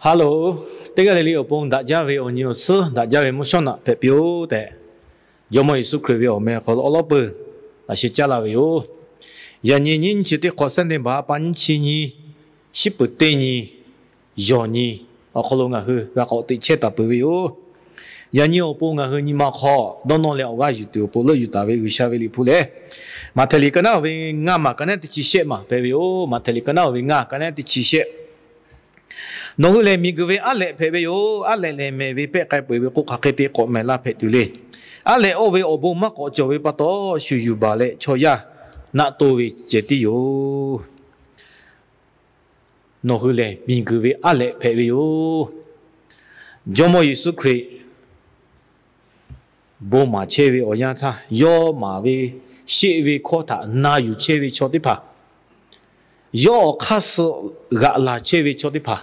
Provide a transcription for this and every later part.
Hello, teˇ g'aˇ le le awˬ pon daꞈ jaˇ ve awˬ nyi awˬ suhˉ, daꞈ jaˇ ve mvuhˇ shawˉ naꞈ hpehꞈ piˇ-oˆ tehꞈ, Jawˇmawˇ Yeˍsuˆ Hkriꞈ ve awˬ meh awˬ hk'aw lo awˉ lawˉ peuˬ laꞈ sheh caˉ laˇ ve yoˬ. Yaꞈ nyi nyiˇ chi teˇ hk'awꞈ Sunday baˬ pa nyiˇ chi nyi, shiˉ peuˍ teˇ nyi, yawˬ nyi awˬ hk'aw lo ngaˬ hui g'a k'awꞈ teꞈ chehˇ taˍ peuˬ ve yoˬ. Yaꞈ nyi awˬ pon ngaˬ hui nyi ma hk'aw dawˇ nawˇ leh awˬ g'aˇ yuˬ tuˬ awˬ pon leuˆ yuˬ taˍ ve G'uiˬsha ve liꞈ hpu lehˬ, Maꞈhtehˍ liꞈ ka naˉ ve ngaˇ maˬ ka naˉ teˇ chi shehˆ maˬ hpehꞈ ve yoˬ. Maꞈhtehˍ liꞈ ka naˉ ve ngaˇ ka naˉ teˇ chi shehˆ. Nawˬ hui lehˬ miˬguiˬ ve aˉ lehꞈ hpehꞈ ve yoˬ. Aˉ lehꞈ lehˬ mehˬ ve pehˆ k'ai peu-eˬ ve k'o, hk'aˬ hk'e te k'awꞈ mehˬ la hpehꞈ tuˬ le. Aˉ lehꞈ oˇ ve awˬ bon maˇ k'awꞈ cawˬ ve pa taw, shu yuˬ baˬ leh chaw yaˇ naˆ toˇ ve ceh tiˉ yoˬ. Nawˬ hui lehˬ miˬguiˬ ve aˉ lehꞈ hpehꞈ ve yoˬ. Jawˇmawˇ Yeˍsuˆ Hkriꞈ bon maˍ chehˇ ve awˬ yanˇ htaˇ, yawˇ maˍ ve sheˆ ve hkawˇ htaꞈ na yuˬ chehˇ ve chaw teˇ hpaˍ, yawˇ awˬ hk'aˇ suh g'aꞈ laˬ chehˇ ve chaw teˇ hpaˍ,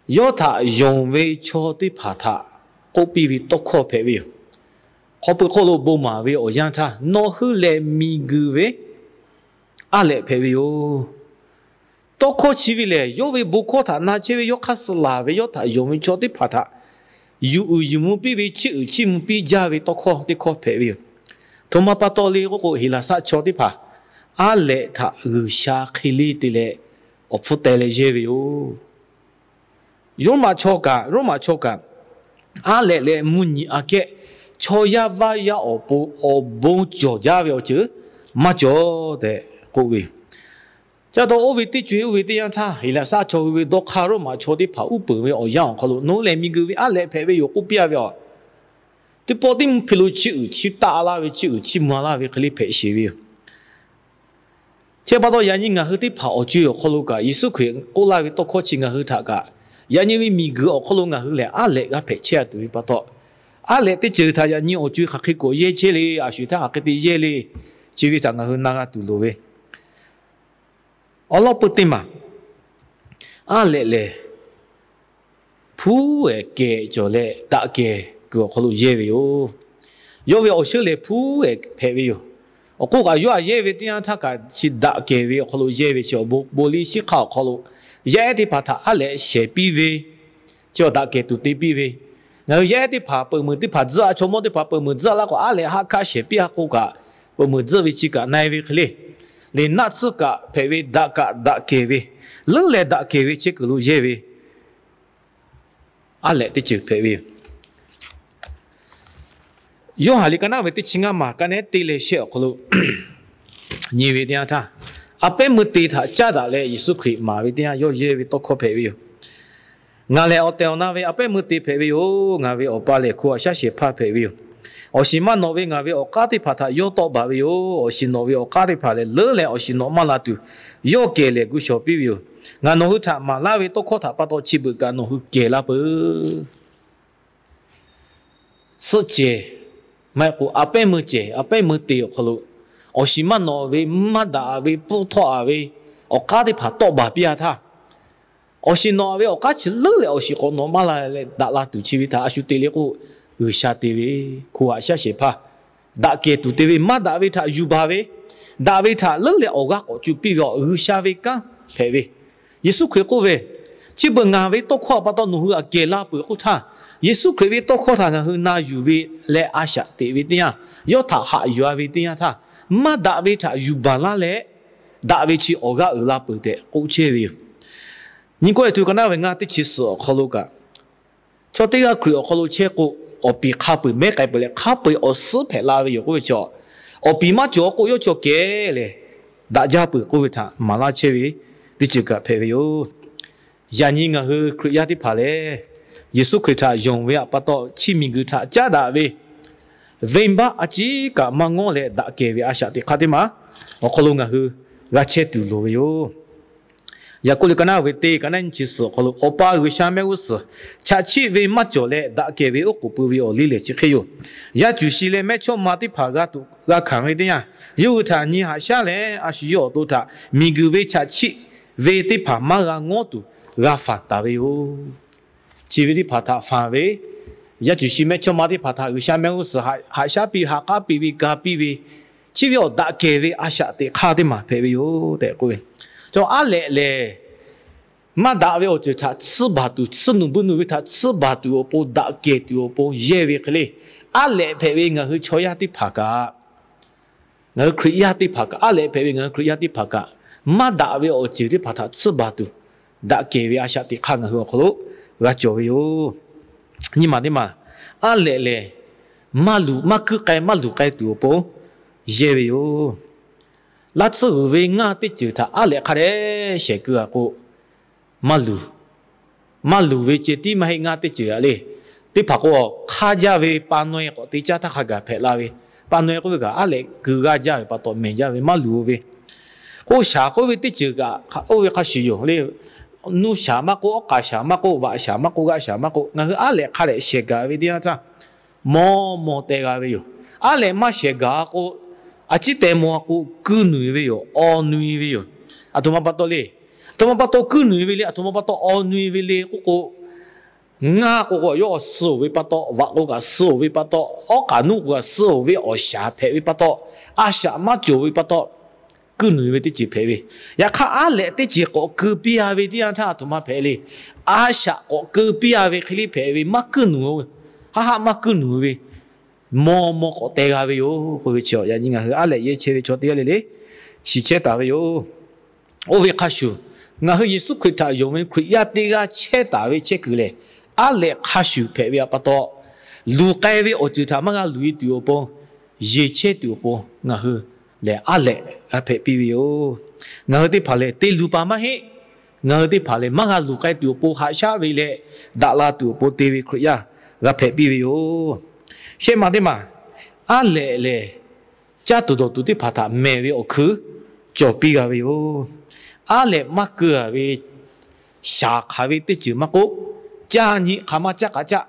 yawˇ htaꞈ yonˍ ve chaw teˇ hpaˍ htaꞈ k'oˆ piˇ ve tawˇ hkawˇ hpehꞈ ve yoˬ. Hk'aw pui hk'oˆ lo bon maˍ ve awˬ yanˇ htaˇ, nawˬ hui lehˬ miˬguiˬ ve aˉ lehꞈ hpehꞈ ve yoˬ. Tawˇ hkawˇ chi ve lehˬ, yawˇ ve bon hkawˇ htaꞈ na chehˇ ve, yawˇ hk'aˇ suh laˬ ve, yawˇ htaꞈ yonˍ ve chaw teˇ hpaˍ htaꞈ yuˬ uiˍ yuˬ mvuh piˇ ve, chiˇ uiˍ chiˇ mvuh piˇ jaˇ ve tawˇ hkawˇ teˇ hkawˇ hpehꞈ ve yoˬ. Htoꞈ ma pa taw le k'oˆ k'o, Heˍlaˍsaˆ chaw teˇ hpaˍ aˉ lehꞈ htaꞈ G'uiˬsha hk'e le te leh awˬ hpfuhˇ teh leh yehˇ ve yoˬ. Roˉmaꞈ chaw kaꞈ, Roˉmaꞈ chaw kaꞈ, aˉ lehꞈ leh mvuhˇ nyi aꞈ kehˉ chaw yaˇ vaˇ yaˇ awˬ pon awˬ bon cawˬ jaˇ ve awˬ ceuˬ maˇ cawˬ tehꞈ k'oˆ ve yoˬ. Ca taw oˇ ve teˇ co-e oˇ ve teˇ yanˇ htaˇ, Heˍlaˍsaˆ chaw hui ve dawˇ hk'aˇ Roˉmaꞈ chaw teˇ hpaˍ uˉ peunˍ ve awˬ yanˇ awˬ hk'aw lo, nawˬ hui lehˬ miˬguiˬ ve aˉ lehꞈ hpehꞈ ve yoˬ k'oˆ piˇ a ve aˬ. Teˇ pawˆ teˇ mvuhˇ hpe lo chiˇ uiˍ chiˇ taˆ laˇ ve, chiˇ uiˍ chiˇ mvuh laˇ ve hk'e le hpehꞈ sheˍ ve yoˬ. Chi pa taw yaꞈ nyi ngaˬ hui teˇ hpaˍ awˬ co-e awˬ hk'aw lo kaꞈ, Yeˍsuˆ Hkriꞈ k'oˆ laˇ ve tawˇ hkawˇ chi ngaˬ hui htaꞈ kaꞈ, yaꞈ nyi ve miˬguiˬ awˬ hk'aw lo ngaˬ hui lehˬ aˉ lehꞈ g'a hpehꞈ chehˇ a tuˬ ve pa taw, aˉ lehꞈ teˇ ceuˬ htaꞈ yaꞈ nyi awˬ co-e hk'aˬ hk'e k'awꞈ yehˇ chehˇ le, a shu htaˇ hk'aˬ hk'e te yehˇ le, chi ve htaꞈ ngaˬ hui na g'a tuˬ loˍ ve. Awˉ lawˉ peuˇ teˇ maˬ, aˉ lehꞈ lehˬ hpu ehˍ kehˬ cawˬ leh daꞈ kehˬ kuiˬ awˬ hk'aw lo yehˇ ve yoˬ. Yawˇ ve awˬ shuˉ lehˬ hpu ehˍ hpehꞈ ve yoˬ. Awˬ k'oˆ kaꞈ yawˇ a yehˇ ve teˇ yanˇ htaˇ kaꞈ chi daꞈ kehˬ ve awˬ hk'aw lo yehˇ ve chi awˬ bon bon liˇ shiˉ hk'aˇ awˬ hk'aw lo yaˇ ehˉ teˇ hpaˍ htaꞈ aˉ lehꞈ shehˍ piˇ ve, chi awˬ daꞈ kehˬ tuˬ te piˇ ve. Ngaˬ hui yaˇ ehˉ teˇ hpaˍ peuˬ meunˍ teˇ hpaˍ tzuhˆ a, chaw mawˇ teˇ hpaˍ peuˬ meunˍ tzuhˆ a laˇ k'o, aˉ lehꞈ haˆ hkaˆ shehˍ piˇ a k'o kaꞈ, peuˬ meunˍ tzuhˆ ve chi kaꞈ na-e ve hk'e le. Liꞈ naˆ tsuhˇ kaꞈ hpehꞈ ve, daꞈ kaꞈ daꞈ kehˬ ve, leuˉ leh daꞈ kehˬ ve chehˇ kuiˬ lo yehˇ ve aˉ lehꞈ teˇ ceuˬ hpehꞈ ve yoˬ. Yoˇhanˬ liꞈ ka naˉ ve teˇ chi ngaˇ maˬ ka naˉ te leh shehˆ awˬ hk'aw lo nyi ve teˇ yanˇ htaˇ, a pehˉ meuˇ te htaꞈ caˉ daꞈ leh Yeˍsuˆ Hkriꞈ maˍ ve teˇ yanˇ yawˇ yehˇ ve tawˇ hkawˇ hpehꞈ ve yoˬ. Ngaˬ lehˬ awˬ tehˬ awˬ na ve a pehˉ meuˇ te hpehꞈ ve yoˬ. Ngaˬ ve Awˬ pa lehˬ hko a shaˉ shehˍ hpaˇ hpehꞈ ve yoˬ. Awˬ shiˍ maˇ nawꞈ ve ngaˬ ve awˬ k'aˉ teˇ hpaˍ htaꞈ yawˇ tawˆ baˬ ve yoˬ. Awˬ shiˍ nawꞈ ve awˬ k'aˉ teˇ hpaˍ lehˬ, leuˉ leh awˬ shiˍ nawꞈ maˇ la tuˬ, yawˇ kehˬ lehˬ gu shawˍ piˇ ve yoˬ. Ngaˬ nawˬ hui htaꞈ maˍ laˇ ve tawˇ hkawˇ htaꞈ pa taw chi beuꞈ kaꞈ nawˬ hui kehˬ la peuˬ. Suhˆ cehˬ maˇ heˆ k'o, a pehˉ meuˇ cehˬ, a pehˉ meuˇ te awˬ hk'aw lo, awˬ shiˍ maˇ nawꞈ ve, maˇ daꞈ ve, pfuhˇ htawˆ a ve awˬ k'aˉ teˇ hpaˍ tawˆ baˬ piˇ a htaˇ, awˬ shiˍ nawꞈ ve awˬ k'aˉ chi leuˉ leh awˬ shiˍ k'awꞈ nawꞈ maˇ la leh daꞈ la tuˬ chi ve htaꞈ a shu te le k'o, G'uiˬsha te ve, hko haꞈ shaˉ shehˍ hpaˇ, daꞈ kehˬ tuˬ te ve, maˇ daꞈ ve htaꞈ yuˬ baˬ ve, daꞈ ve htaꞈ leuˉ leh awˬ g'aˇ k'awꞈ cuˇ piˇ ve awˬ G'uiˬsha ve kanˉ hpehꞈ ve, Yeˍsuˆ Hkriꞈ k'oˆ ve, chi beuꞈ ngaˬ ve tawˇ hkawˇ pa taw nawˬ hui aꞈ kehˬ la peuˬ k'oˆ htaˇ, Yeˍsuˆ Hkriꞈ ve tawˇ hkawˇ htaꞈ ngaˬ hui na yuˬ ve leh a shaꞈ teꞈ ve teˇ yanˇ, yawˇ htaꞈ haꞈ yuˬ a ve teˇ yanˇ htaˇ, maˇ daꞈ ve htaꞈ yuˬ baˬ laˇ leh, daꞈ ve chi awˬ g'aˇ uiˍ la peuˬ tehꞈ k'oˆ chehˇ ve yoˬ. Nyi k'oˆ ve htu ka naˉ ve ngaˇ teˇ chi suhˍ awˬ hk'aw lo kaꞈ, chaw teˇ g'aˇ Hkriꞈ awˬ hk'aw lo chehˇ k'o, awˬ piˍ hk'a peu-eˬ mehˉ k'ai peuˬ leh hk'a peu-eˬ awˬ suhˉ hpehꞈ la ve yoˬ k'oˆ ve chaw, awˬ piˍ maˇ cawˬ k'o yawˇ chaw kehˬ leh daꞈ jaˇ peuˬ k'oˆ ve htaꞈ maˍ laˇ chehˇ ve teˇ ceuˬ kaꞈ hpehꞈ ve yoˬ. Yaꞈ nyi ngaˬ hui Hkriꞈ yaˇ teˇ hpaˍ lehˬ, Yeˍsuˆ Hkriꞈ htaꞈ yonˍ ve pa taw chi miˬguiˬ htaꞈ caˉ daꞈ ve, venˇbaˆ a ciˉ kaꞈ maˇ ngawˉ leh daꞈ kehˬ ve a shaꞈ teꞈ hk'aˇ teˇ maˬ awˬ hk'aw lo ngaˬ hui g'a chehˇ tuˬ loˍ ve yoˬ. Yaˍkoˆ liꞈ ka naˉ ve teˇ ka naˉ nyi chi suhˍ awˬ hk'aw lo, Awˬ pa G'uiˬsha mehˆ g'uˇ suhˍ chaꞈ chiˆ ve maˇ cawˬ leh daꞈ kehˬ ve oˉ k'oˍ pui ve awˬ liˇ lehˬ chi hk'e yoˬ. Yaˇ cuˬ shi leh mehˇchawˇma teˇ hpaˍ g'a tuꞈ g'a hkanˍ ve teˇ yanˇ, yawˇ hui htaꞈ nyi haꞈ shaˉ leh, a shu yawˇ awˬ to htaꞈ miˬguiˬ ve chaꞈ chiˆ ve teˇ hpaˍ maˇ g'a ngawˉ tuˬ g'a fanˬ taˍ ve yoˬ. Chi ve teˇ hpaˍ htaꞈ fanˬ ve, yaˇ cuˬ shi mehˇchawˇma teˇ hpaˍ htaꞈ G'uiˬsha mehˆ g'uˇ suhˍ haꞈ shaˉ piˇ, ha k'aˉ piˇ ve, ga piˇ ve, chi ve awˬ daꞈ kehˬ ve a shaꞈ teꞈ hk'aˇ teˇ maˬ hpehꞈ ve yoˬ tehꞈ k'oˆ ve. Chaw aˉ lehꞈ lehˬ, maˇ daꞈ ve awˬ ceuˬ htaꞈ tsuhˇ baˬ tuˬ, tsuhˇ nuˬ buˇ nuˬ ve htaꞈ tsuhˇ baˬ tuˬ awˬ pon, daꞈ kehˬ tuˬ awˬ pon yehˇ ve hk'e le, aˉ lehꞈ hpehꞈ ve ngaˬ hui chaw yaˇ teˇ hpaˍ kaꞈ, ngaˬ hui Hkriꞈ yaˇ teˇ hpaˍ kaꞈ, aˉ lehꞈ hpehꞈ ve ngaˬ hui Hkriꞈ yaˇ teˇ hpaˍ kaꞈ, maˇ daꞈ ve awˬ ceuˬ teˇ hpaˍ htaꞈ tsuhˇ baˬ tuˬ, daꞈ kehˬ ve a shaꞈ teꞈ hk'aˇ ngaˬ hui awˬ hk'aw lo g'a cawˬ ve yoˬ. Nyi maˬ teˇ maˬ, aˉ lehꞈ lehˬ, maˇ luˬ, maˇ kuiˉ k'ai, maˇ luˬ k'ai tuˬ awˬ pon yehˇ ve yoˬ. Laˇ tsuhˇ g'uiˬ ve ngaˇ teˇ ceuˬ htaꞈ aˉ lehꞈ hk'a dehꞈ shehˍ keu a k'o, maˇ luˬ, maˇ luˬ ve ceh tiˉ maˇ heˆ, ngaˇ teˇ ceuˬ a le. Teˇ hpaˍ k'o, hk'aˇ jaˇ ve pa naw e k'awꞈ te caˇ htaˇ hk'a gaˬ hpehꞈ la ve, pa naw e k'oˆ ve kaꞈ aˉ lehꞈ keu g'aˇ jaˇ ve pa taw mehˬ jaˇ ve maˇ luˬ ve. K'o shaˍ k'oˆ ve teˇ ceuˬ kaꞈ oˇ ve hk'a shuˍ yoˬ le. Nuˇ shaˍ maˇ k'oˆ, awˉ k'aˍ shaˍ maˇ k'oˆ, vaꞈ shaˍ maˇ k'oˆ, g'aˆ shaˍ maˇ k'oˆ, ngaˬ hui aˉ lehꞈ hk'a dehꞈ shehˍ gaˬ ve teˇ yanˇ htaˇ, maw maw teh g'a ve yoˬ. Aˉ lehꞈ maˇ shehˍ gaˬ a k'o, a ciˉ teh maw a k'o, kuiˇ nuiˬ ve yoˬ, awˬ nuiˬ ve yoˬ. Aˬ htoꞈ ma pa taw le, aˬ htoꞈ ma pa taw kuiˇ nuiˬ ve le, aˬ htoꞈ ma pa taw awˬ nuiˬ ve le k'oˆ k'o, ngaˇ k'o kaꞈ yawˇ suh oˬ ve pa taw, vaꞈ k'o kaꞈ suh oˬ ve pa taw, awˉ k'aˍ nuˇ k'o kaꞈ suh oˬ ve awˬ shaˍ hpehꞈ ve pa taw, a shaꞈ maˇ cawˬ ve pa taw, kuiˇ nuiˬ ve teˇ ceuˬ hpehꞈ ve. Yaꞈ hk'aˇ, aˉ lehꞈ teˇ ceuˬ k'awꞈ keu piˇ a ve teˇ yanˇ htaˇ aˬ htoꞈ ma hpehꞈ le. A shaꞈ k'awꞈ keu piˇ a ve hk'e le hpehꞈ ve, maˇ kuiˇ nuiˬ, haˆ haˆ maˇ kuiˇ nuiˬ ve, maw maw k'awꞈ teh g'a ve yoˬ k'oˆ ve chi, yaꞈ nyi ngaˬ hui aˉ lehꞈ yehˇ chehˇ ve chaw teˇ g'aˇ le le shiˍ chehˇ taˍ ve yoˬ. Oˇ ve hk'a shuˍ, ngaˬ hui Yeˍsuˆ Hkriꞈ htaꞈ yonˍ ve Hkriꞈ yaˇ teˇ g'aˇ chehˇ taˍ ve chehˇ kuiˬ lehˬ, aˉ lehꞈ hk'a shuˍ hpehꞈ ve pa taw, luˬ k'ai ve awˬ ceuˬ htaꞈ maˇ g'a luˬ e tuˬ awˬ pon, yeˬ chehˇ tuˬ awˬ pon ngaˬ hui lehˬ aˉ lehꞈ g'a hpehꞈ piˇ ve yoˬ. Ngaˬ hui teˇ hpaˍ lehˬ te luˬ paˍ maˇ heˆ. Ngaˬ hui teˇ hpaˍ lehˬ maˇ g'a luˬ k'ai tuˬ awˬ pon haꞈ shaˉ ve leh, daꞈ la tuˬ awˬ pon te ve Hkriꞈ yaˇ g'a hpehꞈ piˇ ve yoˬ. Shehˆ ma teˇ maˬ, aˉ lehꞈ lehˬ, caˇ tuˬ dawˬ tuˬ teˇ hpaˍ htaꞈ mehˬ ve awˬ hkui cawˬ piˇ g'a ve yoˬ. Aˉ lehꞈ maˇ keu a ve shaˍ hk'aˬ ve teˇ ceuˬ maˇ k'oˆ, caˇ nyi hk'aˬ maˇ caˇ k'aꞈ caˆ,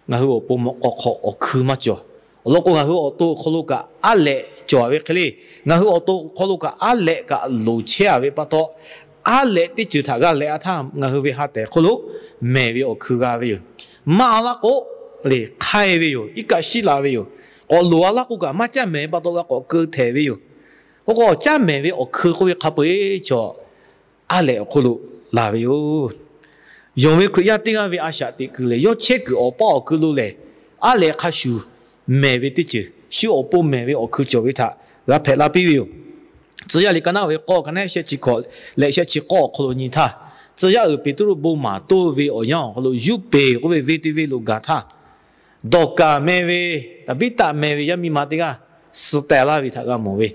ngaˬ hui awˬ pon mawꞈ k'aw hk'aw awˬ hkui maˇ cawˬ. Awˬ lawn k'o, ngaˬ hui awˬ to awˬ hk'aw lo kaꞈ aˉ lehꞈ cawˬ a ve hk'e le, ngaˬ hui awˬ to awˬ hk'aw lo kaꞈ aˉ lehꞈ kaꞈ loˍ chehˇ a ve pa taw, aˉ lehꞈ teˇ ceuˬ htaꞈ g'a lehꞈ a htaˇ, ngaˬ hui ve ha tehˬ hk'oˆ lo mehˬ ve awˬ hkui g'a ve yoˬ. Maˇ a laˇ k'o, le hk'aiˇ ve yoˬ. Iˉ kaˆ shiˉ la ve yoˬ. K'awꞈ loˍ a laˇ k'o kaꞈ, maˇ caˇ mehˍ pa taw g'a k'awꞈ keu htehˍ ve yoˬ. K'o k'o, caˇ mehˍ ve awˬ hkui k'oˆ ve hk'a peu-eˬ chaw aˉ lehꞈ awˬ hk'oˆ lo la ve yoˬ. Yonˍ ve Hkriꞈ yaˇ teˇ g'aˇ ve a shaꞈ teꞈ kuiˬ lehˬ, yawˇ chehˇ kuiˬ awˬ paˇ awˬ kui lo lehˬ, aˉ lehꞈ hk'a shuˍ mehˬ ve teˇ ceuˬ, shu awˬ pon mehˬ ve awˬ hkui cawˬ ve htaꞈ g'a hpehꞈ la piˇ ve yoˬ. Tcuh yaˇ liꞈ ka naˉ ve k'awˇ ka naˉ shehˆ chi hkawꞈ leh shehˆ chi k'awˇ awˬ hk'aw lo nyi htaˇ, tcuh yaˇ uiˍ Peˍtruˆ bon maˍ toˇ ve awˬ yanˇ awˬ hk'aw lo, Yuˇpeˍ k'oˆ ve venˇ teˇ venˇ lo gaˬ htaˇ, Dawˍkaˍ meh ve, Taˍbiˇtaˆ meh ve yaˇ miˇ ma teˇ g'aˇ suh teh laˇ ve htaꞈ g'a mawˬ ve.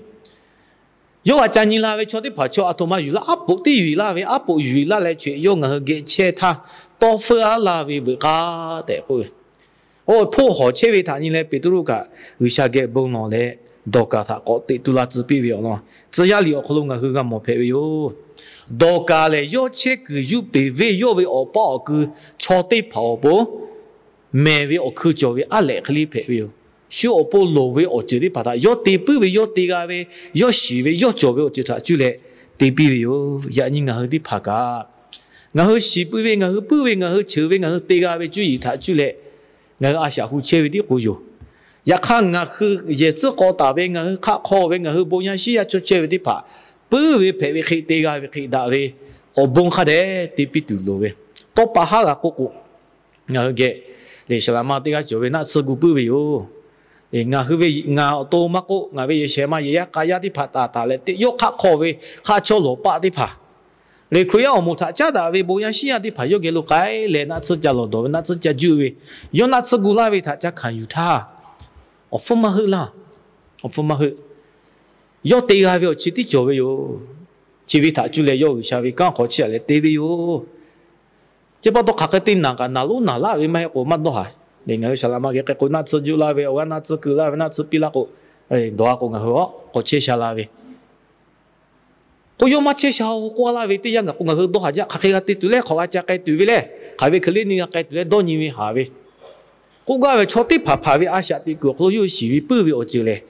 Yawˇ g'a ca nyi la ve chaw teˇ hpaˍ chaw aˬ htoꞈ ma yuˬ laˇ, aˉ poꞈ teˇ yuˬ laˇ ve, aˉ poꞈ yuˬ laˇ leh, chi yawˇ ngaˬ hui geh chehˇ htaˇ tawˇ feuˇ aˉ laˇ ve veuꞈ k'aˇ tehꞈ k'oˆ ve. Oˇ hpoˆ hawˬ chehˇ ve htaꞈ nyi leh, Peˍtruˆ kaꞈ G'uiˬsha geh bon lawˬ leh, Dawˍkaˍ htaꞈ k'awꞈ teꞈ tu la tcuh piˇ ve awˬ lawn, tcuh yaˇ liꞈ awˬ hk'aw lo ngaˬ hui g'a mawˬ hpehꞈ ve yoˬ. Dawˍkaˍ lehˬ, yawˇ chehˇ kuiˬ Yuˇpeˍ venˇ yawˇ ve awˬ paˇ awˬ kui chaw teˇ hpaˍ awˬ pon mehˬ ve awˬ hkui cawˬ ve aˉ lehꞈ hk'e le hpehꞈ ve yoˬ. Shu awˬ pon loˍ ve awˬ ceuˬ teˇ hpaˍ htaꞈ yawˇ te puiˉ ve, yawˇ te g'a ve, yawˇ shiˍ ve, yawˇ cawˬ ve awˬ ceuˬ htaꞈ cuˇ leh te piˇ ve yoˬ. Yaꞈ nyi ngaˬ hui teˇ hpaˍ kaꞈ, ngaˬ hui shiˍ pui ve, ngaˬ hui puiˉ ve, ngaˬ hui cheuˬ ve, ngaˬ hui te g'a ve cuˇ yiˍ htaꞈ cuˇ leh ngaˬ hui a shaꞈ hu chehˇ ve tiˉ k'o yoˬ. Yaꞈ hk'aˇ, ngaˬ hui yehˬ tcuhˉ k'aw taˍ ve, ngaˬ hui hk'aˆ hk'aw ve, ngaˬ hui bon yaˇ shiˉ yaˇ chaw chehˇ ve teˇ hpaˍ puiˉ ve hpehꞈ ve hk'e, te g'a ve hk'e, daꞈ ve awˬ bon hk'a dehꞈ te piˇ tuˬ loˍ ve. Tawˇ pa haˉ g'a k'oˆ k'o, ngaˬ hui geh lehˬ, saˍ laꞈ ma teˇ g'aˇ cawˬ ve naˆ tsuhˇ gu puiˉ ve yoˬ. Ngaˬ hui ve, ngaˬ awˬ to maˇ k'oˆ, ngaˬ ve yehˬ shehˍ ma yehˬ yaˇ k'a yaˇ teˇ hpaˍ taˍ taˍ leh, teˇ yawˇ hk'aˆ hk'aw ve hk'aˆ chawˇ lawˬ paˆ teˇ hpaˍ lehˬ, Hkriꞈ yaˇ awˬ moˍ htaꞈ caˉ daꞈ ve bon yaˇ shiˉ yaˇ teˇ hpaˍ yawˇ geh lo k'ai leh, naˆ tsuhˇ ca lawˬ dawˬ ve, naˆ tsuhˇ ca juˇ ve, yawˇ naˆ tsuhˇ gu laˇ ve htaꞈ ca hkanˍ yuˬ htaˇ, awˬ hpfuhˇ maˇ heuˆ laˇ. Awˬ hpfuhˇ maˇ heuˆ. Yawˇ te g'a ve awˬ chi tiˉ cawˬ ve yoˬ. Chi ve htaꞈ cuˇ leh yawˇ G'uiˬsha ve kanˉ hk'aw chiˇ aꞈ leh te ve yoˬ. Chi pa taw, hk'aˬ hk'e te naˬ kaꞈ naˬ lonˉ naˬ laˆ ve maˇ heˆ k'o, maˇ dawˇ haˍ. Ngaˬ hui saˍ laꞈ ma geh k'ai k'o, naˆ tsuhˇ juˆ laˇ ve, awˬ g'aˇ naˆ tsuhˇ keu laˇ ve, naˆ tsuhˇ piˇ laˇ k'o, dawˬ a k'o, ngaˬ hui awˬ hk'aw chehˇ sha la ve k'o, yawˇ maˇ chehˇ sha-o k'oˆ laˇ ve teˇ yanˇ gaˬ k'o, ngaˬ hui dawˇ haˍ jaˇ. Hk'aˬ hk'e g'a te tuˬ leh, hk'aˬ g'a ca k'ai tuˬ ve lehˬ, hk'aˬ ve hk'e le ni g'a k'ai tuˬ leh dawˇ nyi ve haˍ ve k'oˆ gaˇ ve chaw teˇ hpaˍ hpaˍ ve a shaꞈ teꞈ kuiˬ awˬ hk'aw lo yawˇ hui shiˍ ve puiˉ ve awˬ ceuˬ lehˬ,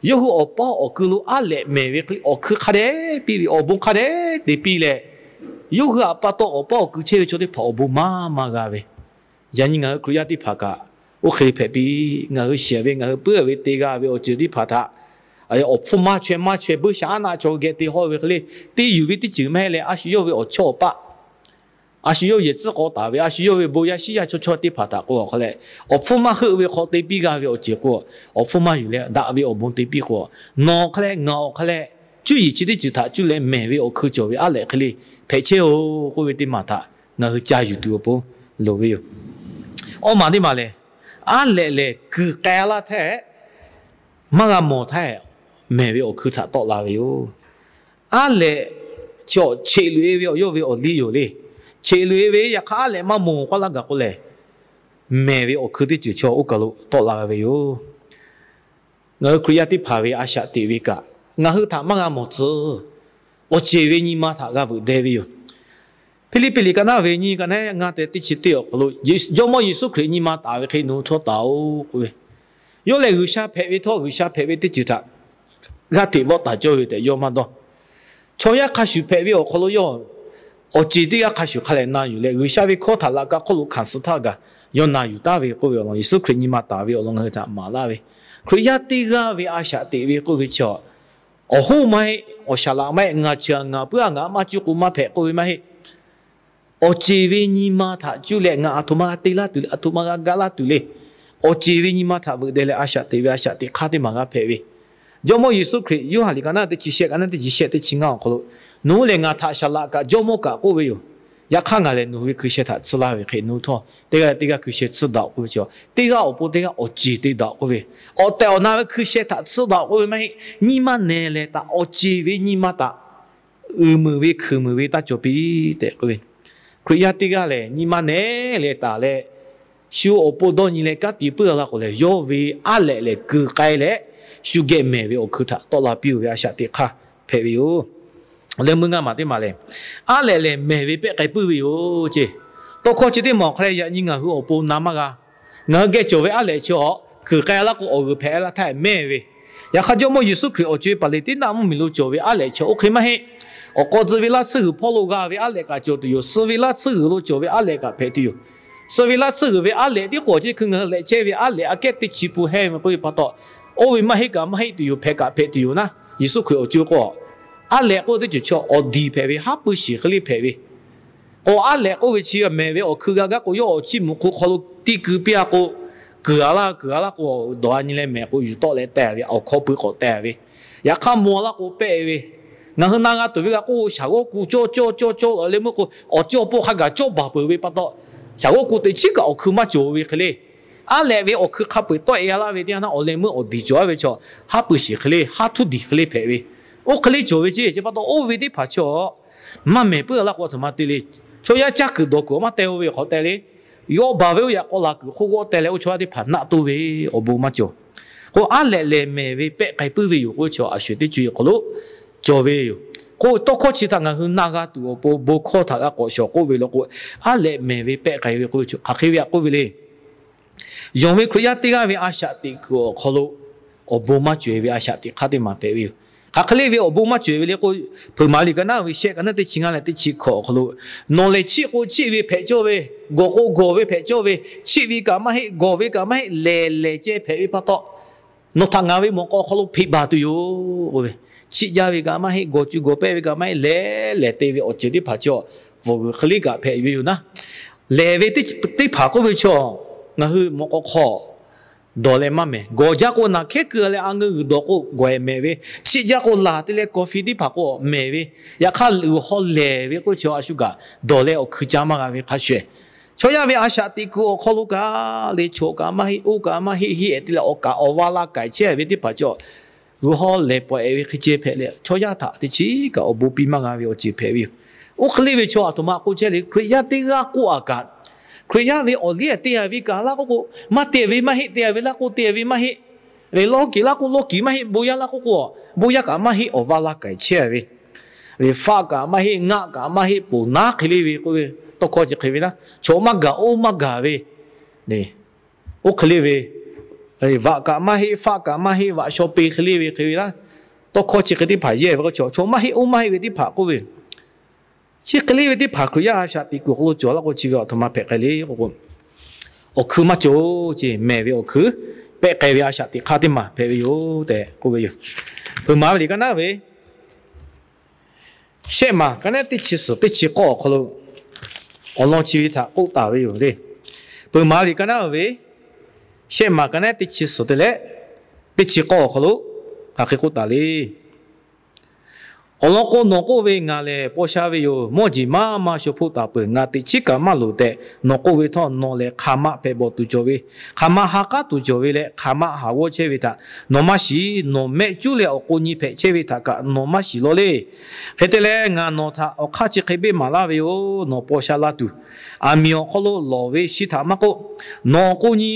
yawˇ hui awˬ paˇ awˬ kui lo aˉ lehꞈ mehˬ ve hk'e le, awˬ hkui hk'a dehꞈ piˇ ve, awˬ bon hk'a dehꞈ te piˇ leh, yawˇ hui htaꞈ pa taw awˬ paˇ awˬ kui chehˇ ve chaw teˇ hpaˍ awˬ bon maˇ maˇ g'a ve. Yaꞈ nyi ngaˬ hui Hkriꞈ yaˇ teˇ hpaˍ kaꞈ, oˇ hk'e hpehꞈ piˇ. Ngaˬ hui shiˍ ve, ngaˬ hui puiˉ ve te g'a ve awˬ ceuˬ teˇ hpaˍ htaꞈ awˬ hpfuhˇ maˇ chaweh maˇ chaweh buiˇ sha aˉ naˆ chaw geh te hawˇ ve hk'e le, te yuˬ ve teˇ ceuˬ maˇ heˆ leh, a shu yawˇ ve awˬ chawˇ awˬ paˆ A shu yawˇ yehˬ tcuhˉ k'aw taˍ ve, a shu yawˇ ve bon yaˇ shiˉ yaˇ chaw chaw teˇ hpaˍ htaꞈ k'o, awˬ hk'a leh awˬ hpfuhˇ maˇ heuˆ ve hk'aw te piˇ g'a ve awˬ ceuˬ k'o, awˬ hpfuhˇ maˇ yuˬ leh daꞈ ve awˬ bon te piˇ k'o, nawˬ awˬ hk'a leh ngaˬ awˬ hk'a leh cuˇ yiˍ chi teˇ ceuˬ htaꞈ cuˇ leh mehˬ ve awˬ hkui cawˬ ve aˉ lehꞈ hk'e le hpehꞈ chehˇ-oˬ k'oˆ ve teˇ maˬ htaꞈ ngaˬ hui ca yuˬ tuˬ awˬ pon loˍ ve yoˬ. Awˇ maˬ teˇ maˬ lehˬ, aˉ lehꞈ lehˬ kuiˬ k'ai laˇ htaˇ, maˇ g'a mawˬ htaˇ, mehˬ ve awˬ hkui htaꞈ tawˆ la ve yoˬ. Aˉ lehꞈ chaw cheꞈ loꞈ-e ve awˬ yawˇ ve awˬ liˇ yoˬ le. Cheꞈ loꞈ-e ve yaꞈ hk'aˇ aˉ lehꞈ maˇ mawˬ k'oˆ laˇ gaˬ k'o lehˬ, mehˬ ve awˬ hkui teˇ ceuˬ chaw oˇ kaˬ lo tawˆ la ve yoˬ. Ngaˬ hui Hkriꞈ yaˇ teˇ hpaˍ ve a shaꞈ teꞈ ve kaꞈ, ngaˬ hui htaꞈ maˇ g'a mawˬ tcuh, awˬ ceˬ ve nyi ma htaꞈ g'a veuꞈ deh ve yoˬ. Hpiˇliˇpiˆ liꞈ ka naˉ ve nyiˇ ka naˉ ngaˇ te teˇ chi teˇ awˬ hk'aw lo, Jawˇmawˇ Yeˍsuˆ Hkriꞈ nyi ma taˍ ve hk'e nawˬ hui htawˇ taˍ-oꞈ k'oˆ ve, yawˇ lehˬ G'uiˬsha hpehꞈ ve htawˇ, G'uiˬsha hpehꞈ ve teˇ ceuˬ htaꞈ g'aˇ hteꞈ vawˆ taˍ cawˇ ve tehꞈ yawˇ maˇ dawˇ. Chaw yaˇ hk'a shuˍ hpehꞈ ve awˬ hk'aw lo yawˇ awˬ ceˬ teˇ g'aˇ hk'a shuˍ hk'a lehˬ na yuˬ leh, G'uiˬsha ve hkawˇ htaꞈ laꞈ ka hk'oˆ lo hkanˍ suh htaˇ gaˬ yawˇ na yuˬ taˍ ve k'oˆ ve awˬ lawn, Yeˍsuˆ Hkriꞈ nyi ma taˍ ve awˬ lawn ngaˬ hui htaꞈ maˍ laˇ ve, Hkriꞈ yaˇ teˇ g'aˇ ve a shaꞈ teꞈ ve k'oˆ ve chi awˬ hoˉ maˇ heˆ, awˬ shaˍ laꞈ maˇ heˆ, ngaˬ chi a ngaˬ puiˉ a ngaˬ maˇ cuˇ k'o maˇ hpehꞈ k'oˆ ve maˇ heˆ. Awˬ ceˬ ve nyi ma htaꞈ cuˇ leh ngaˬ aˬ htoꞈ ma g'a te laˇ tuˬ le, aˬ htoꞈ ma g'a ga laˇ tuˬ le. Awˬ ceˬ ve nyi ma htaꞈ veuꞈ deh leh a shaꞈ teꞈ ve a shaꞈ teꞈ hk'aˇ teˇ maˬ g'a hpehꞈ ve, Jawˇmawˇ Yeˍsuˆ Hkriꞈ Yoˇhanˬ liꞈ ka naˉ teˇ chi shehˆ ka naˉ teˇ chi shehˆ teˇ chi ngaˇ awˬ hk'aw lo, nawˬ hui lehˬ ngaˬ htaꞈ shaˍ laꞈ kaꞈ Jawˇmawˇ kaꞈ k'oˆ ve yoˬ. Yaꞈ hk'aˇ ngaˬ lehˬ nawˬ hui ve hkui sheh htaꞈ tsuhˇ laˇ ve hk'e nawˬ hui htawˇ teˇ g'aˇ leh teˇ g'aˇ hkui sheh tsuhˇ daꞈ-oꞈ k'oˆ ve chi, teˇ g'aˇ awˬ pon teˇ g'aˇ awˬ ceˬ te daꞈ-oꞈ k'oˆ ve, awˬ tehˬ awˬ na ve hkui sheh htaꞈ tsuhˇ daꞈ-oꞈ k'oˆ ve maˇ heˆ. Nyi ma nehˬ lehˬ taꞈ, awˬ ceˬ ve nyi ma taꞈ, uiˍ meuˍ ve hkui meuˍ ve taˇ cawˬ piˇ tehꞈ k'oˆ ve, Hkriꞈ yaˇ teˇ g'aˇ lehˬ nyi ma nehˬ lehˬ taˍ leh, shu awˬ pon dawˇ nyi leh kanˉ te puiˉ a laˇ k'o lehˬ, yawˇ ve aˉ lehꞈ lehˬ kuiˬ k'ai leh, shu geh mehˬ ve awˬ hkui htaꞈ tawˆ la piˇ-oˬ ve a shaꞈ teꞈ hk'aˇ hpehꞈ ve yoˬ. Leh meuˇ ngaˇ maˬ teˇ maˬ lehˬ, aˉ lehꞈ lehˬ mehˬ ve pehˆ k'ai puiˉ ve yoˬ ceˇ. Tawˇ hkawˇ chi teˇ maˬ awˬ hk'a leh yaꞈ nyi ngaˬ hui awˬ pon na maˇ g'a. Ngaˬ hui geh cawˬ ve aˉ lehꞈ chi awˬ kuiˬ k'ai laˇ k'o awˬ g'uiˬ hpehꞈ laˇ htaˇ mehˬ ve, yaꞈ hk'aˇ Jawˇmawˇ Yeˍsuˆ Hkriꞈ awˬ co e paˍ liꞈ teˇ naˆ mvuhˇmiˬ lo cawˬ ve aˉ lehꞈ chi oˇ hk'e maˇ heˆ. Awˬ k'aw tcuh ve laˇ tsuhˇ g'uiˬ hpawˇ lo g'a ve aˉ lehꞈ kaꞈ cawˬ tuˬ yoˬ. Suh ve laˇ tsuhˇ g'uiˬ lo cawˬ ve aˉ lehꞈ kaꞈ hpehꞈ tuˬ yoˬ. Suh ve laˇ tsuhˇ g'uiˬ ve aˉ lehꞈ tiˉ k'awꞈ chi hkui ngaˬ hui lehꞈ chehˇ ve aˉ lehꞈ aꞈ kehˉ teˇ chi pun hehˇ ve k'oˆ ve pa taw, oˇ ve maˇ heˆ kaꞈ maˇ heˆ tuˬ yoˬ, hpehꞈ kaꞈ hpehꞈ tuˬ yoˬ naˉ. Yeˍsuˆ Hkriꞈ awˬ co e k'o, aˉ lehꞈ k'oˆ teˇ ceuˬ chi awˬ diˬ hpehꞈ ve, haˉ pui shiˍ hk'e le hpehꞈ ve k'o, aˉ lehꞈ k'oˆ ve chi mehˬ ve awˬ hkui g'a gaˇ k'o, yawˇ awˬ chiˇ mvuhꞈ hk'u hk'aw lo tiˇ keu piˇ-a k'o, kuiˬ a laˇ kuiˬ a laˇ k'o, dawˬ a nyi leh mehˬ k'o, yuˬ tawˆ leh teh ve awˬ hkawˇ pui k'awꞈ teh ve, yaꞈ hk'aˇ mvuh a laˇ k'o pehˆ ve. Ngaˬ hui na g'a tuˬ ve g'a k'oˆ, shaˍ g'awˇ ku cawˇ cawˇ cawˇ cawˇ leh meuˇ k'o, awˬ cawˇ pawˆ hk'a gaˬ cawˇ baˬ peuˬ ve pa taw, shaˍ g'awˇ ku teꞈ chiˉ kaꞈ awˬ hkui maˇ cawˬ ve hk'e le. Aˉ lehꞈ ve awˬ hkui hk'a peu-eˬ tawˆ e g'a laˇ ve teˇ yanˇ awˬ leh meuˇ awˬ diˬ cawˬ a ve chaw, haˉ pui shiˍ hk'e le, haˉ htuˇ diˬ hk'e le hpehꞈ ve, oˇ hk'e le cawˬ ve ceˇ. Chi pa taw oˇ ve teˇ hpaˍ chaw maˇ mehˬ puiˉ a laˇ k'o, a htoꞈ ma te le. Chaw yaˇ caˇ kuiˬ dawˬ kuiˬ maˇ teh-o ve hk'awꞈ teh le. Yawˇ baˬ ve oˇ yaꞈ k'aw laˬ kuiˬ hk'oˆ g'awˇ teh leh oˇ chaw yaˇ teˇ hpaˍ naˆ toˇ ve awˬ bon maˇ cawˬ. K'o aˉ lehꞈ lehˬ mehˬ ve pehˆ k'ai puiˉ ve yoˬ k'oˆ ve chi a sho teˇ co e awˬ hk'aw lo cawˬ ve yoˬ. K'o tawˇ hkawˇ chi htaꞈ ngaˬ hui na g'a tuˬ awˬ pon bon hkawˇ htaꞈ g'a k'awꞈ shawˍ k'oˆ ve law k'o, aˉ lehꞈ mehˬ ve pehˆ k'ai ve k'oˆ ve chi hk'aˬ hk'e ve a k'oˆ ve le. Yonˍ ve Hkriꞈ yaˇ teˇ g'aˇ ve a shaꞈ teꞈ kuiˬ awˬ hk'aw lo awˬ bon maˇ cawˬ e ve a shaꞈ teꞈ hk'aˇ teˇ maˬ hpehꞈ ve yoˬ. Hk'aˬ hk'e le ve awˬ bon maˇ cawˬ e ve le k'o, Hpeuꞈ maˍ liꞈ ka naˉ ve shehˆ ka naˉ teˇ chi ngaˇ leh teˇ chi hkawꞈ awˬ hk'aw lo, nawˬ lehˬ chiˆ k'o chiˆ ve hpehꞈ cawˇ ve, gawˬ k'o gawˬ ve hpehꞈ cawˇ ve, chiˆ ve kaꞈ maˇ heˆ, gawˬ ve kaꞈ maˇ heˆ, lehˬ lehˬ ceh hpehꞈ ve pa taw, nawˬ htaꞈ ngaˬ ve mawꞈ k'aw hk'aw lo hpeꞈ baˬ tuˬ yoˬ k'oˆ ve, chiˆ jaˇ ve kaꞈ maˇ heˆ, gawˬ cuˬ gawˬ pehˇ ve kaꞈ maˇ heˆ, lehˬ lehˬ te ve awˬ ceuˬ teˇ hpaˍ chaw, vawˬ g'uiˬ hk'e le kaꞈ hpehꞈ ve yoˬ naˉ. Lehˬ ve teˇ hpaˍ k'oˆ ve chaw, ngaˬ hui mawꞈ k'aw hk'aw dawˬ leh maˇ mehˬ. Gawˬ jaˇ k'o naˬ hkehˉ keu leh a ngeu g'uiˬ dawˬ k'o gawˬ ehˍ mehˍ ve, chiˆ jaˇ k'o laˬ te leh kawˬ fi teˇ hpaˍ k'o mehˍ ve, yaꞈ hk'aˇ g'uiˬ haw lehˬ ve k'oˆ ve chaw a shu kaꞈ dawˬ leh awˬ hkui caˇ maˇ g'a ve hk'a shuˍ ehˍ. Chaw yaˇ ve a shaꞈ teꞈ kuiˬ awˬ hk'aw lo kaꞈ le, chaw kaꞈ maˇ heˆ, oˇ kaꞈ maˇ heˆ, heˆ ehˍ te leh awˬ kaꞈ awˬ va la k'ai chehˇ ve teˇ hpaˍ chaw, g'uiˬ haw lehˬ pawehˍ ve hk'e ceh hpehꞈ leh, chaw yaˇ htaꞈ teˇ chiˉ kaꞈ awˬ bon piˇ maˇ g'a ve awˬ ceuˬ hpehꞈ ve yoˬ. Oˇ hk'e le ve chaw a htoꞈ ma k'oˆ chehˇ le, Hkriꞈ yaˇ teˇ g'aˇ k'oˆ a kaꞈ, Hkriꞈ yaˇ ve awˬ liˇ a te a ve kaꞈ laˇ k'oˆ k'o, maˇ te ve maˇ heˆ, te a ve laˇ k'oˆ te ve maˇ heˆ, lehˬ lawˇ kiˍ laˇ k'oˆ lawˇ kiˍ maˇ heˆ, bon yaˇ laˇ k'oˆ k'o, bon yaˇ kaꞈ maˇ heˆ, awˬ va la k'ai chehˇ ve, lehˬ faˆ kaꞈ maˇ heˆ, ngaˆ kaꞈ maˇ heˆ, poˬ naˉ hk'e le ve k'oˆ ve, tawˇ hkawˇ chi hk'e ve naˉ, chaw maˇ gaˬ oˇ maˇ gaˬ ve, oˇ hk'e le ve, vaꞈ kaꞈ maˇ heˆ, faˆ kaꞈ maˇ heˆ, vaꞈ shaw pe hk'e le ve hk'e ve naˉ, tawˇ hkawˇ chi hk'e teˇ hpaˍ yehˇ ve k'o, chaw maˇ heˆ oˇ maˇ heˆ ve teˇ hpaˍ k'oˆ ve, chi hk'e le ve teˇ hpaˍ Hkriꞈ yaˇ a shaꞈ teꞈ kuiˬ awˬ hk'aw lo cawˬ laˇ k'o, chi ve a htoꞈ ma hpehꞈ k'ai le k'o, awˬ hkui maˇ cawˬ ceˇ, mehˬ ve awˬ hkui pehˆ k'ai ve a shaꞈ teꞈ hk'aˇ teˇ maˬ hpehꞈ ve yoˬ tehꞈ k'oˆ ve yoˬ. Hpeuꞈ maˍ ve liꞈ ka naˉ ve shehˆ maˬ ka naˉ teˇ chi suhˍ teˇ chi k'awˇ awˬ hk'aw lo, awˬ lawn chi ve htaꞈ k'oˆ taˍ ve yoˬ le. Peuˬ maˍ liꞈ ka naˉ ve shehˆ maˬ ka naˉ teˇ chi suhˍ te leh teˇ chi k'awˇ awˬ hk'aw lo hk'aˬ hk'e k'oˆ taˍ le. Awˬ lawn k'o, nawˬ k'oˆ ve, Ngaˬ lehˬ paw sha ve yoˬ. Mawˇ jeˬ maˇ maˇ shaw hpoˆ taˍ peuˬ. Ngaˬ teꞈ chiˉ kaꞈ maˇ loˍ tehꞈ nawˬ k'oˆ ve htawˇ, nawˬ lehˬ hk'aˬ ma hpehꞈ bawˬ tuˬ cawˬ ve, hk'aˬ ma ha k'aˉ tuˬ cawˬ ve leh hk'aˬ ma haˍ g'awˇ chehˇ ve htaꞈ nawˬ maˇ shiˍ. Nawˬ mehˆ cuˉ leh awˬ k'o nyi hpehꞈ chehˇ ve htaꞈ kaꞈ nawˬ maˇ shiˍ law le. Hk'e te leh, ngaˬ nawˬ htaꞈ awˬ hk'aˇ chi hk'e beˆ maˍ laˇ ve yoˬ. Nawˬ paw sha la tuˬ, aˬ miˍ awˬ hk'aw lo lawˬ ve shi htaꞈ maˇ k'oˆ, nawˬ awˬ k'o nyi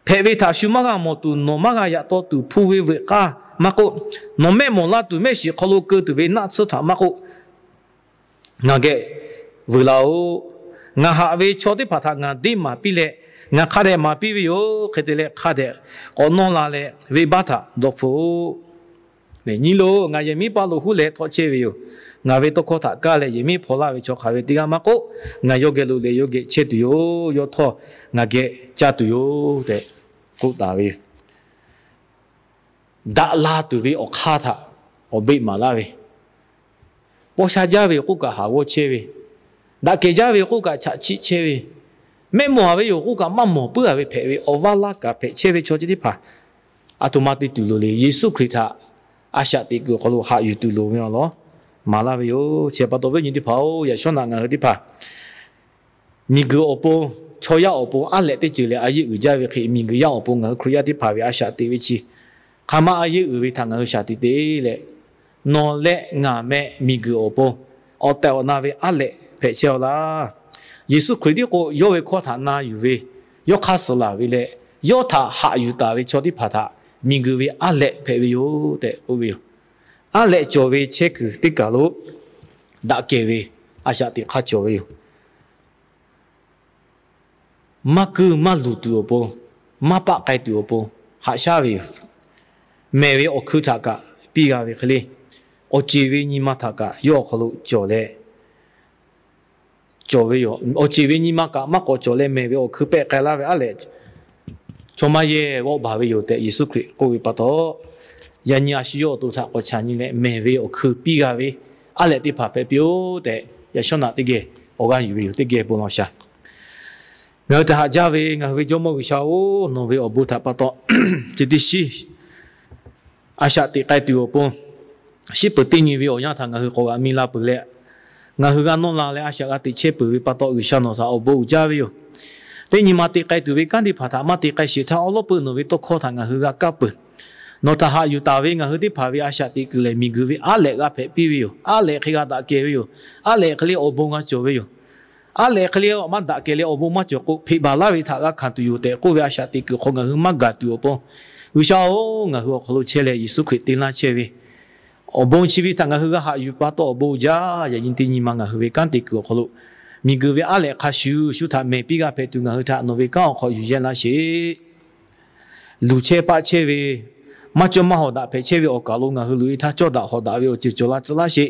hpehꞈ ve htaꞈ shu maˇ g'a mawˬ tuˬ, nawˬ maˇ g'a yaꞈ taw tuˬ hpu ve veuꞈ k'aˇ maˇ k'oˆ, nawˬ mehˆ mawˬ la tuˬ mehˆ shiˍ hk'aw lo keu tuˬ ve naˆ tsuhˇ htaꞈ maˇ k'oˆ, ngaˬ geh vuiˬ laˬ-oꞈ. Ngaˬ haꞈ ve chaw teˇ hpaˍ htaꞈ ngaˬ deˇ maˍ piˇ leh, ngaˬ hk'a dehꞈ maˍ piˇ ve yoˬ. Hk'e te leh, hk'a dehꞈ k'awꞈ nawˇ la leh, venˇbaˆ htaꞈ dawˇ hpfuhˆ-oꞈ. Nyi loˬ, ngaˬ yehˬ miˉ paˇ lo huˉ leh htawˆ chehˇ ve yoˬ. Ngaˬ ve tawˇ hkawˇ htaꞈ kaˇ leh yehˬ miˉ hpaw laˇ ve chaw hk'aˬ ve teˇ g'aˇ maˇ k'oˆ, ngaˬ yawˇ geh lo leh yawˇ geh chehˇ tuˬ yoˬ. Yawˇ htawˇ ngaˬ geh caˇ tuˬ yoˬ tehꞈ k'oˆ taˍ ve yoˬ. Daꞈ la tuˬ ve awˬ hk'aˇ htaꞈ awˬ beˆ maˍ laˇ ve, paw sha jaˇ ve yoˬ k'oˆ kaꞈ haˍ g'awˇ chehˇ ve, daꞈ kehˬ jaˇ ve yoˬ k'oˆ kaꞈ chaꞈ chiˆ chehˇ ve, mehˆ mawˬ-a ve yoˬ k'oˆ kaꞈ maˇ mawˬ puiˉ-a ve hpehꞈ ve awˬ vaˇ laˇ kaꞈ hpehꞈ chehˇ ve chaw chi teˇ hpaˍ, aˬ htoꞈ ma te tuˬ loˍ le. Yeˍsuˆ Hkriꞈ htaꞈ a shaꞈ teꞈ kuiˬ awˬ hk'aw lo haꞈ yuˬ tuˬ loˍ ve awˬ lawn maˍ laˇ ve yoˬ. Chi pa taw, viˉ nyi teˇ hpaˍ-oˬ, yaꞈ shawˉ naꞈ ngaˬ hui teˇ hpaˍ miˬguiˬ awˬ pon, chaw yaˇ awˬ pon aˉ lehꞈ teˇ ceuˬ leh a yeˇ uiˍ jaˇ ve hk'e, miˬguiˬ yaˇ awˬ pon ngaˬ hui Hkriꞈ yaˇ teˇ hpaˍ ve a shaꞈ teꞈ ve chi hk'aˬ ma a yeˇ uiˍ ve htaꞈ ngaˬ hui shaˍ tiꞈ te leh, nawˬ leh ngaˬ meh miˬguiˬ awˬ pon awˬ tehˬ awˬ na ve aˉ lehꞈ hpehꞈ chehˇ-aw laˇ. Yeˍsuˆ Hkriꞈ tiˉ k'o, yawˇ ve hkawˇ htaꞈ na yuˬ ve, yawˇ hk'aˇ suh laˬ ve leh, yawˇ htaꞈ haꞈ yuˬ taˍ ve chaw teˇ hpaˍ htaꞈ miˬguiˬ ve aˉ lehꞈ hpehꞈ ve yoˬ tehꞈ k'oˆ ve yoˬ. Aˉ lehꞈ cawˬ ve chehˇ kuiˬ teˇ kaˬ lo daꞈ kehˬ ve a shaꞈ teꞈ hk'aˇ cawˬ ve yoˬ. Maˇ kuiˇ maˇ luˬ tuˬ awˬ pon, maˇ paˆ k'ai tuˬ awˬ pon haꞈ shaˉ ve yoˬ. Mehˬ ve awˬ hkui htaꞈ kaꞈ piˇ g'a ve hk'e le, awˬ ceˬ ve nyi ma htaꞈ kaꞈ yawˇ awˬ hk'aw lo cawˬ leh cawˬ ve yoˬ. Awˬ ceˬ ve nyi ma kaꞈ maˇ k'awꞈ cawˬ leh, mehˬ ve awˬ hkui pehˆ k'ai laˇ ve aˉ lehꞈ chaw maˇ yehˬ g'awˆ baˬ ve yoˬ tehꞈ Yeˍsuˆ Hkriꞈ k'oˆ ve pa taw, yaꞈ nyi a shu yawˇ awˬ to htaꞈ k'awꞈ chaꞈ nyi leh, mehˬ ve awˬ hkui piˇ g'a ve aˉ lehꞈ teˇ hpaˍ hpehꞈ piˇ-oˆ tehꞈ, yaꞈ shawˉ naꞈ teˇ geh awˬ g'aˇ yuˬ ve yoˬ. Teˇ geh bon lawˬ shaˍ. Ngaˬ hui htaꞈ haꞈ jaˇ ve ngaˬ hui ve Jawˇmawˇ G'uiˬsha-oˬ, nawˬ ve awˬ bon htaꞈ pa taw, chi teˇ shiˉ a shaꞈ teꞈ k'ai tuˬ awˬ pon, shiˉ peuˬ teˇ nyi ve awˬ yanˇ htaꞈ ngaˬ hui k'awꞈ g'aꞈ mi la peuˬ leh, ngaˬ hui g'a nawˇ la leh a shaꞈ g'a teꞈ chehˇ peuˬ ve pa taw, G'uiˬsha nawˬ htaꞈ awˬ bon uiˍ jaˇ ve yoˬ. Teˇ nyi ma te k'ai tuˬ ve kanˉ teˇ hpaˍ htaꞈ maˇ te k'ai sheˍ htaˇ, awˉ lawˉ peuˬ nawˬ ve tawˇ hkawˇ htaꞈ ngaˬ hui g'a kaˇ peuˬ. Nawˬ htaꞈ haꞈ yuˬ taˍ ve ngaˬ hui teˇ hpaˍ ve a shaꞈ teꞈ kuiˬ lehˬ, miˬguiˬ ve aˉ lehꞈ g'a hpehꞈ piˇ ve yoˬ. Aˉ lehꞈ hk'e g'a daꞈ kehˬ ve yoˬ. Aˉ lehꞈ hk'e le awˬ bon g'a cawˬ ve yoˬ. Aˉ lehꞈ hk'e le maˇ daꞈ kehˬ leh awˬ bon maˇ cawˬ k'o, hpeꞈ baˬ laˇ ve htaꞈ g'a hkanˍ tuˬ yoˬ tehꞈ k'oˆ ve a shaꞈ teꞈ kuiˬ hk'aw ngaˬ hui maˇ gaˬ tuˬ awˬ pon, G'uiˬsha-oˬ, ngaˬ hui awˬ hk'aw lo chehˇ leh Yeˍsuˆ Hkriꞈ te laˇ chehˇ ve awˬ bon chi ve htaꞈ ngaˬ hui g'a haꞈ yuˬ pa taw awˬ bon jaˇ. Yaꞈ nyi teˇ nyi ma ngaˬ hui ve kanˉ te kuiˬ awˬ hk'aw lo miˬguiˬ ve aˉ lehꞈ hk'a shuˍ shuˍ htaꞈ mehˬ piˇ g'a hpehꞈ tuˬ ngaˬ hui htaꞈ nawˬ ve kanˉ awˬ hk'aw yuˬ yehˇ laˇ sheˍ. Luˬ chehˇ paˆ chehˇ ve, maˇ cawˇ maˇ hawˍ daꞈ hpehꞈ chehˇ ve awˬ kaˬ lo ngaˬ hui loꞈ-e htaˇ, cawˇ daꞈ hawˍ daꞈ ve awˬ ceuˬ cawˬ la tcuh laˇ sheˍ.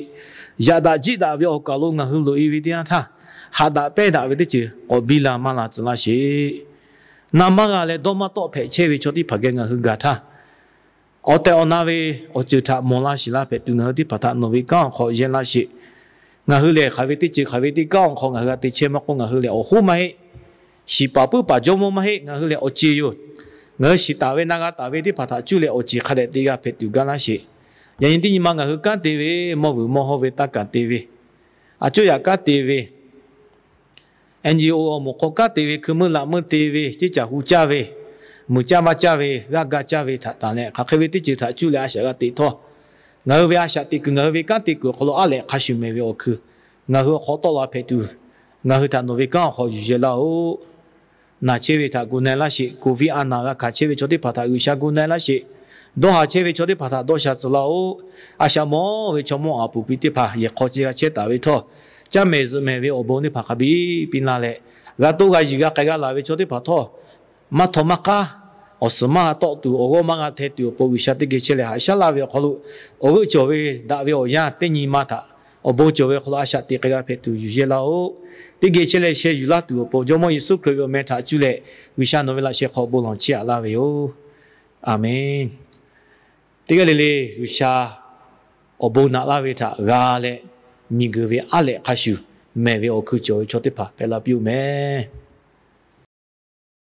Yaꞈ daꞈ jiˆ daꞈ ve awˬ kaˬ lo ngaˬ hui loꞈ-e ve teˇ yanˇ htaˇ, haꞈ daꞈ pehnˇ daꞈ ve teˇ ceuˬ k'awꞈ biˇ la maˇ la tcuh laˇ sheˍ. Na maˇ g'a leh dawˇ maˇ tawˆ hpehꞈ chehˇ ve chaw teˇ hpaˍ geh ngaˬ hui gaˬ htaˇ, awˬ tehˬ awˬ na ve awˬ ceuˬ htaꞈ mawˬ la shiˍ la hpehꞈ tuˬ ngaˬ hui teˇ hpaˍ htaꞈ nawˬ ve kanˉ awˬ hk'aw yehˇ laˇ sheˍ. Ngaˬ hui lehˬ hk'aˬ ve teˇ ceuˬ hk'aˬ ve teˇ kanˉ awˬ hk'aw ngaˬ hui g'a te chehˇ maˇ k'oˆ, ngaˬ hui lehˬ awˬ hoˉ maˇ heˆ. Shiˍ paˍ puiˉ paˍ jawˇmawˇ maˇ heˆ. Ngaˬ hui lehˬ awˬ ceˬ yoˬ. Ngaˬ hui shiˍ taˍ ve na g'a taˍ ve teˇ hpaˍ htaꞈ cuˇ leh awˬ ceˬ hk'a dehꞈ te g'a hpehꞈ tuˬ gaˇ laˇ sheˍ. Yaꞈ nyi teˇ nyi ma ngaˬ hui kanˉ te ve, mawˇ vuiˬ mawˇ hawˇ ve taˇ kaˬ te ve, a cuˇ yaꞈ kanˉ te ve, NGO awˬ moˍ hk'aw kanˉ te ve, hkui meuˇ laꞈ meuˇ te ve, ceˇ caˬ hu caˇ ve, muiˬ caˇ maˇ caˇ ve, g'aˇ ga caˇ ve htaꞈ tanˬ leh, hk'aˬ hk'e ve teˇ ceuˬ htaꞈ cuˇ leh a shaꞈ g'a teꞈ htawˇ, ngaˬ hui ve a shaꞈ teꞈ kuiˬ, ngaˬ hui ve kanˉ te kuiˬ awˬ hk'aw lo aˉ lehꞈ hk'a shuˍ mehˬ ve awˬ hkui ngaˬ hui awˬ hk'aw tawˆ la hpehꞈ tuˬ, ngaˬ hui htaꞈ nawˬ ve kanˉ awˬ hk'aw yuˬ yehˇ laˇ-oˆ. Naˬ chehˇ ve htaꞈ gu na-e laˇ sheˍ. Covid a naˬ g'a hkanˍ chehˇ ve chaw teˇ hpaˍ htaꞈ G'uiˬsha gu na-e laˇ sheˍ. Dawˇ haˍ chehˇ ve chaw teˇ hpaˍ htaꞈ dawˇ sha tcuh laˇ-oˆ. A shaꞈ mawˇ ve chaw mawˇ aˬ puˍ piˇ teˇ hpaˍ yehˬ hk'aw ceh g'a chehˇ taˍ ve htawˇ, caˇ mehˍ zuhꞈ mehˍ ve awˬ bon teˇ hpaˍ hk'a biˇ piˇ laˇ leh, g'a toˆ g'a yiˬ g'a k'ai g'a laˬ ve chaw teˇ hpaˍ htawˇ, maˇ htaw maˇ k'aˉ, awˬ suhˍ maˇ g'a tawˆ tuˬ, awˬ g'awˇ maˇ g'a hteh tuˬ awˬ pon G'uiˬsha teˇ geh chehˇ leh haꞈ shaˉ laˇ ve awˬ hk'aw lo, awˬ g'euˆ cawˬ ve daꞈ ve awˬ yanˇ teˇ nyi ma htaꞈ awˬ bon cawˬ ve awˬ hk'aw lo a shaꞈ teꞈ k'ai g'a hpehꞈ tuˬ yuˬ yehˇ laˇ-oˆ. Teˇ geh chehˇ leh sheh yuˬ laˇ tuˬ awˬ pon Jawˇmawˇ Yeˍsuˆ Hkriꞈ ve awˬ meh htaꞈ cuˇ leh G'uiˬsha nawˬ ve laꞈ sheh hk'aw bon lawˬ chiˇ aꞈ laˇ ve yoˬ. Aˬmenˍ. Teˇ g'aˇ le le G'uiˬsha awˬ bon naꞈ laˇ ve htaꞈ g'a leh, miˬguiˬ ve aˉ lehꞈ hk'a shuˍ mehˬ ve awˬ hkui cawˬ ve chaw teˇ hpaˍ hpehꞈ la piˇ-oˆ mehˍ.